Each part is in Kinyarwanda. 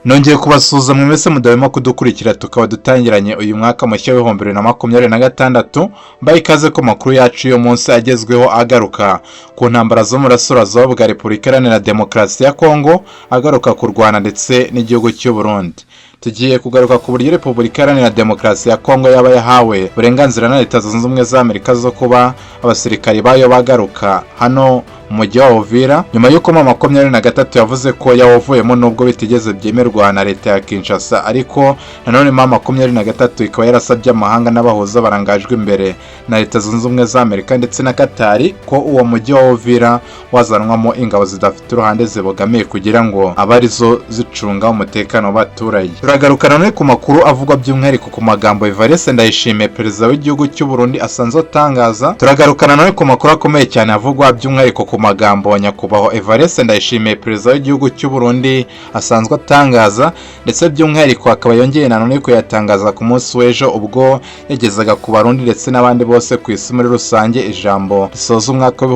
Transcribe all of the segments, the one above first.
Nongeye kubasuhuza mwese mudahwema kudukurikira, tukaba dutangiranye uyu mwaka mushya w'2026. Mbaye ikaze ku makuru yacu y'uyu munsi agezweho, agaruka ku ntambara zo mu burasirazuba bwa Repubulika Iharanira Demokarasi ya Kongo, agaruka ku Rwanda ndetse n'igihugu cy'u Burundi. Tugiye kugaruka ku buryo Repubulika Iharanira Demokarasi ya Kongo yaba yahawe uburenganzira na Leta Zunze Ubumwe za Amerika zo kuba abasirikari bayo bagaruka hano mu mujyi wa Uvira, nyuma y'uko M23 yavuze ko yawuvuyemo, nubwo bitigeze byemerwa na leta ya Kinshasa. Ariko nanone M23 ikaba yarasabye amahanga n'abahuza barangajwe imbere na Leta Zunze Ubumwe za Amerika ndetse na Katari ko uwo mujyi wa Uvira wazanwamo ingabo zidafite uruhande zibogamiye, kugira ngo abe arizo zicunga umutekano w'abaturage. Turagaruka nanone ku makuru avugwa by'umwihariko ku magambo Evariste Ndayishimiye, perezida w'igihugu cy'u Burundi, asanzwe atangaza. Turagaruka nanone ku makuru akomeye cyane avugwa by'umwihariko ku magambo nyakubahwa Evariste Ndayishimiye, perezida w'igihugu cy'u Burundi, asanzwe atangaza, ndetse by'umwihariko akaba yongeye nanone kuyatangaza ku munsi w'ejo, ubwo yagezaga ku Barundi ndetse n'abandi bose ku isi muri rusange ijambo risoza umwaka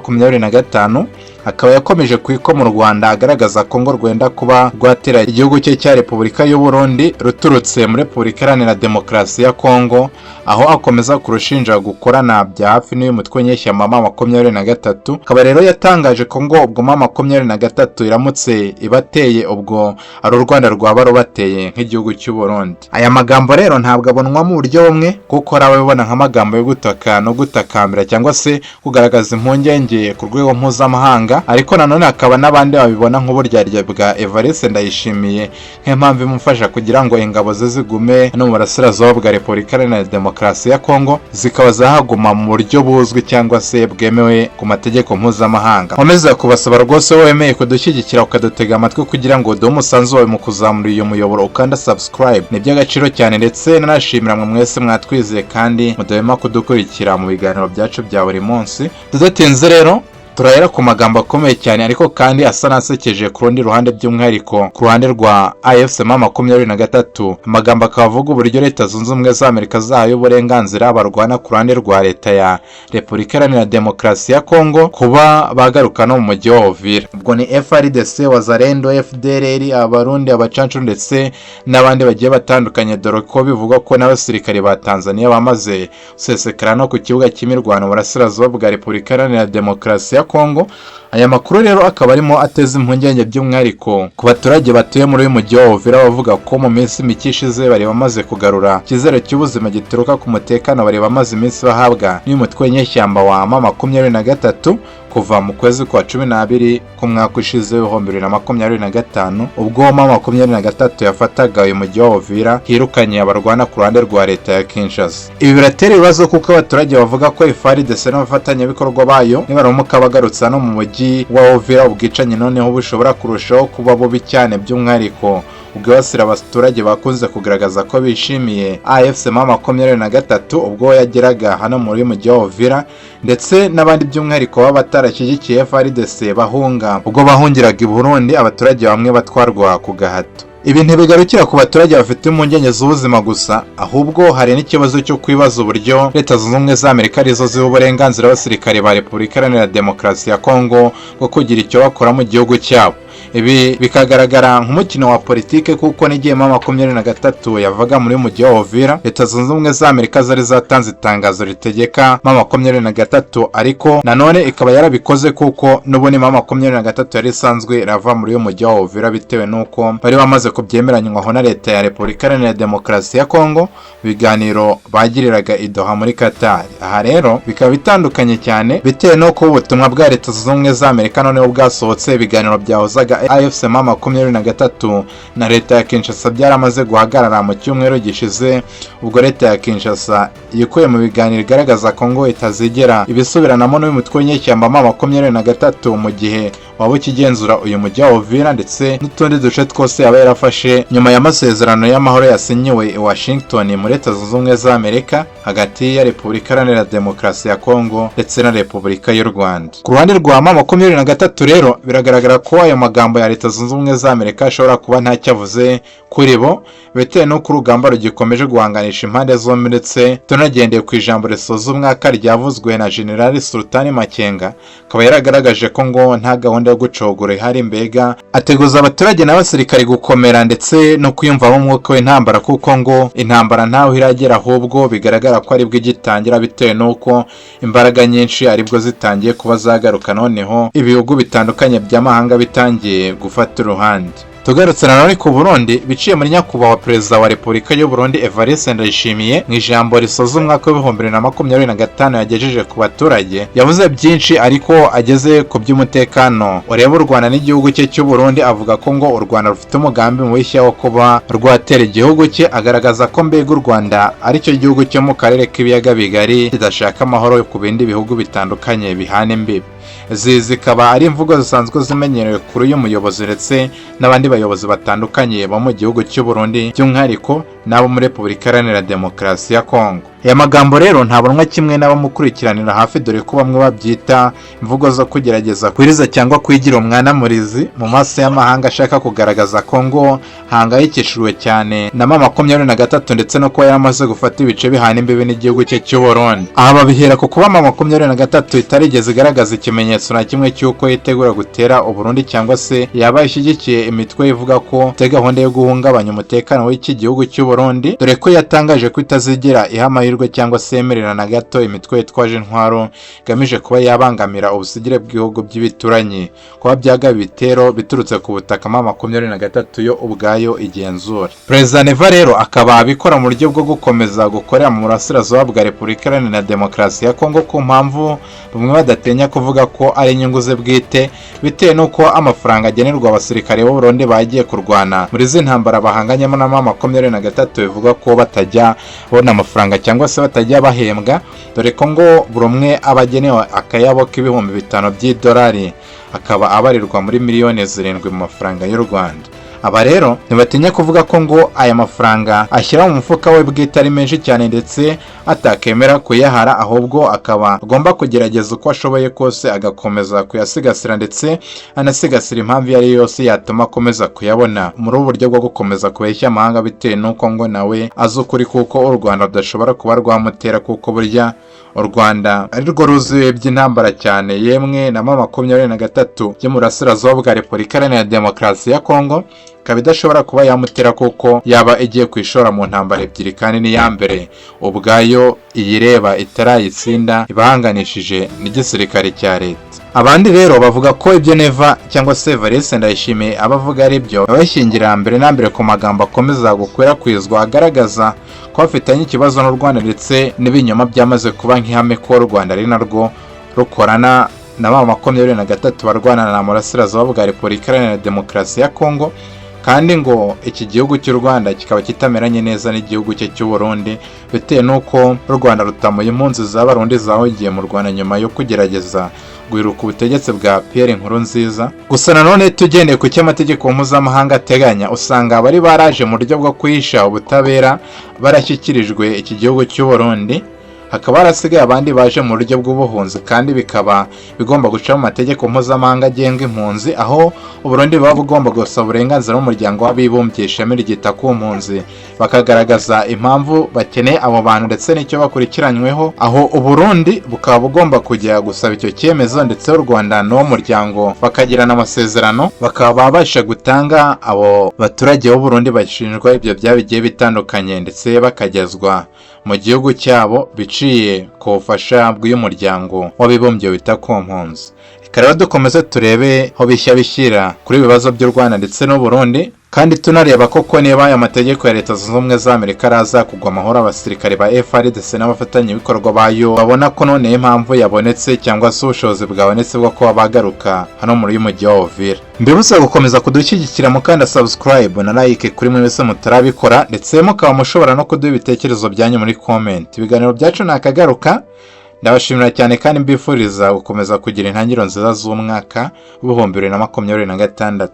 w'2025. Akaba yakomeje kwikoma u Rwanda, agaragaza ko ngo rwenda kuba rwatera igihugu cye cya Repubulika y'u Burundi ruturutse muri Repubulika Iharanira Demokarasi ya Kongo, aho akomeza kurushinja gukorana bya hafi n'uyu mutwe w'inyeshyamba M23. Akaba rero yatangaje ko ngo ubwo M23 iramutse ibateye, ubwo ari u Rwanda rwaba rubateye nk'igihugu cy'u Burundi. Aya magambo rero ntabwo abonwa mu buryo bumwe, kuko hari ababibona nk'amagambo yo gutaka no gutakambira cyangwa se kugaragaza impungenge ku rwego mpuzamahanga, ariko nanone hakaba n'abandi babibona nk'uburyarya bwa Evariste Ndayishimiye, nk'impamvu imufasha kugira ngo ingabo ze zigume no mu burasirazuba bwa Repubulika Iharanira Demokarasi ya Kongo, zikaba zahaguma mu buryo buzwi cyangwa se bwemewe ku mategeko mpuzamahanga. Nkomeza kubasaba rwose, wemeye kudushyigikira ukadutega amatwi kugira ngo uduhe umusanzu wawe mu kuzamura uyu muyoboro ukanda subscribe, ni iby'agaciro cyane. Ndetse nanashimira mwe mwese mwatwizeye kandi mudahwema kudukurikira mu biganiro byacu bya buri munsi. Tudatinze rero, turahera ku magambo akomeye cyane ariko kandi asa n'asekeje ku rundi ruhande, by'umwihariko ku ruhande rwa AFC M23. Amagambo akaba avuga uburyo Leta Zunze Ubumwe za Amerika zahaye uburenganzira barwana ku ruhande rwa leta ya Repubulika Iharanira Demokarasi ya Kongo kuba bagaruka no mu mujyi wa Uvira. Ubwo ni FARDC, Wazalendo, FDLR, Abarundi, abacancu ndetse n'abandi bagiye batandukanye, dore ko bivugwa ko n'abasirikare ba Tanzania bamaze gusesekara no ku kibuga cy'imirwano mu burasirazuba bwa Repubulika Iharanira Demokarasi ya Kongo. Aya makuru rero akaba arimo ateza impungenge by'umwihariko ku baturage batuye muri uyu mujyi wa Uvira, bavuga ko mu minsi mike ishize bari bamaze kugarura icyizere cy'ubuzima gituruka ku mutekano bari bamaze iminsi bahabwa n'uyu mutwe w'inyeshyamba wa M23 kuva mu kwezi kwa 12 k'umwaka ushize w'2025, ubwo M23 yafataga uyu mujyi wa Uvira, hirukanye abarwana ku ruhande rwa leta ya Kinshasa. Ibi biratera ibibazo, kuko abaturage bavuga ko FARDC n'abafatanyabikorwa bayo nibaramuka bagarutse hano mu mujyi wa Uvira, ubwicanyi noneho bushobora kurushaho kuba bubi cyane, by'umwihariko ubwibasira abaturage bakunze kugaragaza ko bishimiye AFC M23 ubwo yageraga hano muri mujyi wa Uvira, ndetse n'abandi by'umwihariko baba batarashyigikiye FARDC bahunga ubwo bahungiraga i Burundi, abaturage bamwe batwarwa ku gahato. Ibi ntibigarukira ku baturage bafite impungenge z'ubuzima gusa, ahubwo hari n'ikibazo cyo kwibaza uburyo Leta Zunze Ubumwe za Amerika arizo ziha uburenganzira abasirikare ba Repubulika Iharanira Demokarasi ya Kongo bwo kugira icyo bakora mu gihugu cyabo. Ibi bikagaragara nk'umukino wa politike, kuko n'igihe M23 yavaga muri mujyi wa Uvira, Leta Zunze Ubumwe za Amerika zari zatanze itangazo ritegeka M23, ariko nanone ikaba yarabikoze kuko n'ubundi M23 yari isanzwe irava muri uyu mujyi wa Uvira, bitewe n'uko bari bamaze kubyemeranywaho na leta ya Repubulika Iharanira Demokarasi ya Kongo biganiro bagiriraga i Doha muri Qatar. Aha rero bikaba bitandukanye cyane, bitewe n'uko ubutumwa bwa Leta Zunze Ubumwe za Amerika noneho bwasohotse, ibiganiro byahuzaga AFC M23 na leta ya Kinshasa byaramaze guhagarara mu cyumweru gishize, ubwo leta ya Kinshasa yikuye mu biganiro, igaragaza ko ngo itazigera ibisubiranamo n'uyu mutwe w'inyeshyamba M23 mu gihe waba ukigenzura uyu mujyi wa Uvira ndetse n'utundi duce twose yaba yarafashe nyuma y'amasezerano y'amahoro yasinyiwe i Washington muri Leta Zunze Ubumwe za Amerika hagati ya Repubulika Iharanira Demokarasi ya Kongo ndetse na Repubulika y'u Rwanda. Ku ruhande rwa M23 rero, biragaragara ko ayo magambo ya Leta Zunze Ubumwe za Amerika ashobora kuba ntacyo avuze kuri bo, bitewe n'uko urugamba rugikomeje guhanganisha impande zombi, ndetse tunagendeye ku ijambo risoza umwaka ryavuzwe na General Sultani Makenga, akaba yaragaragaje ko ngo nta gahunda gahunda yo gucogora ihari. Mbega ateguza abaturage n'abasirikare gukomera ndetse no kwiyumvamo umwuka w'intambara, kuko ngo intambara ntaho iragera, ahubwo bigaragara ko aribwo igitangira, bitewe n'uko imbaraga nyinshi aribwo zitangiye kuba zagaruka, noneho ibihugu bitandukanye by'amahanga bitangiye gufata uruhande. Tugarutse nanone ku Burundi, biciye muri nyakubahwa Perezida wa Repubulika y'u Burundi Evariste Ndayishimiye, mu ijambo risoza umwaka w'2025 yagejeje ku baturage, yavuze byinshi, ariko ageze ku by'umutekano ureba u Rwanda n'igihugu cye cy'u Burundi, avuga ko ngo u Rwanda rufite umugambi mushya wo kuba rwatera igihugu cye. Agaragaza ko mbega u Rwanda aricyo gihugu cyo mu karere k'ibiyaga bigari kidashaka amahoro ku bindi bihugu bitandukanye bihana imbibi. Izi zikaba ari imvugo zisanzwe zimenyerewe kuri uyu muyobozi ndetse n'abandi bayobozi batandukanye bo mu gihugu cy'u Burundi, by'umwihariko n'abo muri Repubulika Iharanira Demokarasi ya Kongo. Aya magambo rero ntabonwa kimwe n'abamukurikiranira hafi, dore ko bamwe babyita imvugo zo kugerageza kwiriza cyangwa kwigira umwana murizi mu maso y'amahanga, ashaka kugaragaza ko ngo hangayikishijwe cyane na M23 ndetse no kuba yaramaze gufata ibice bihana imbibi n'igihugu cye cy'u Burundi. Aha babihera ku kuba M23 itarigeze igaragaza ikimenyetso na kimwe cy'uko yitegura gutera u Burundi, cyangwa se yaba ishyigikiye imitwe ivuga ko ifite gahunda yo guhungabanya umutekano w'iki gihugu cy'u Burundi, dore ko yatangaje ko itazigera iha amahirwe cyangwa se yemerera na gato imitwe yitwaje intwaro igamije kuba yabangamira ubusugire bw'ibihugu by'ibituranyi kuba byagaba ibitero biturutse ku butaka M23 yo ubwayo igenzura. Perezida Neva rero akaba abikora mu buryo bwo gukomeza gukorera mu burasirazuba bwa Repubulika Iharanira Demokarasi ya Kongo, ku mpamvu bamwe badatinya kuvuga ko ari inyungu ze bwite, bitewe n'uko amafaranga agenerwa abasirikare b'u Burundi bagiye kurwana muri izi ntambara bahanganyemo na M23 bivuga ko batajya babona amafaranga cyangwa se batajya bahembwa, dore ko ngo buri umwe aba agenewe akayabo k'5,000 by'idolari, akaba abarirwa muri miliyoni 7 mu mafaranga y'u Rwanda. Aba rero ntibatinya kuvuga ko ngo aya mafaranga ashyira mu mufuka we bwite ari menshi cyane, ndetse atakemera kuyahara, ahubwo akaba agomba kugerageza uko ashoboye kose agakomeza kuyasigasira, ndetse anasigasira impamvu iyo ari yo yose yatuma akomeza kuyabona, muri ubu buryo bwo gukomeza kubeshya amahanga, bitewe n'uko ngo nawe azi ukuri kuko u Rwanda rudashobora kuba rwamutera, kuko burya u Rwanda ari rwo ruzi by'intambara cyane, yemwe na M23 byo mu burasirazuba bwa Repubulika Iharanira Demokarasi ya Kongo ikaba idashobora kuba yamutera, kuko yaba igiye kwishora mu ntambara ebyiri, kandi n'iya mbere ubwayo iyireba itarayitsinda ibahanganishije n'igisirikare cya leta. Abandi rero bavuga ko ibyo Neva cyangwa se Evariste Ndayishimiye aba avuga ari byo, babashingira mbere na mbere ku magambo akomeza gukwirakwizwa agaragaza ko bafitanye ikibazo n'u Rwanda, ndetse n'ibinyoma byamaze kuba nk'ihame ko u Rwanda ari narwo rukorana na M23 barwana na murasirazuba bwa Repubulika Iharanira Demokarasi ya Kongo, kandi ngo iki gihugu cy'u Rwanda kikaba kitameranye neza n'igihugu cye cy'u Burundi, bitewe n'uko u Rwanda rutamuye impunzi z'Abarundi zahugiye mu Rwanda nyuma yo kugerageza guhiruka ubutegetsi bwa Pierre Nkurunziza. Gusa nanone tugendeye ku cyo amategeko mpuzamahanga ateganya, usanga abari baraje mu buryo bwo kwihisha ubutabera barashyikirijwe iki gihugu cy'u Burundi, hakaba harasigaye abandi baje mu buryo bw'ubuhunzi, kandi bikaba bigomba guca mu mategeko mpuzamahanga agenga impunzi, aho Uburundi buba bugomba gusaba uburenganzira n'Umuryango w'Abibumbye, ishami ryita ku mpunzi, bakagaragaza impamvu bakeneye abo bantu ndetse n'icyo bakurikiranyweho. Aho Uburundi bukaba bugomba kujya gusaba icyo cyemezo, ndetse u Rwanda n'uwo muryango bakagirana amasezerano, bakaba babasha gutanga abo baturage b'Uburundi bashinjwa ibyo byaha bigiye bitandukanye, ndetse bakagezwa mu gihugu cyabo biciye ku bufasha bw'uyu Muryango w'Abibumbye wita ku mpunzi. Reka rero dukomeze turebe aho bishya bishyira kuri ibibazo by'u Rwanda ndetse n'u Burundi, kandi tunareba koko niba aya mategeko ya Leta Zunze Ubumwe za Amerika araza kugwa amahoro abasirikare ba FARDC n'abafatanyabikorwa bayo babona ko noneho impamvu yabonetse cyangwa se ubushobozi bwabonetse bwo kuba bagaruka hano muri uyu mujyi wa Uvira. Mbibutsa gukomeza kudushyigikira mukanda subscribe na like kuri mwe wese mutarabikora, ndetse mukaba mushobora no kuduha ibitekerezo byanyu muri comment. Ibiganiro byacu nakagaruka. Ndabashimira cyane kandi mbifuriza gukomeza kugira intangiriro nziza z'umwaka w'2026.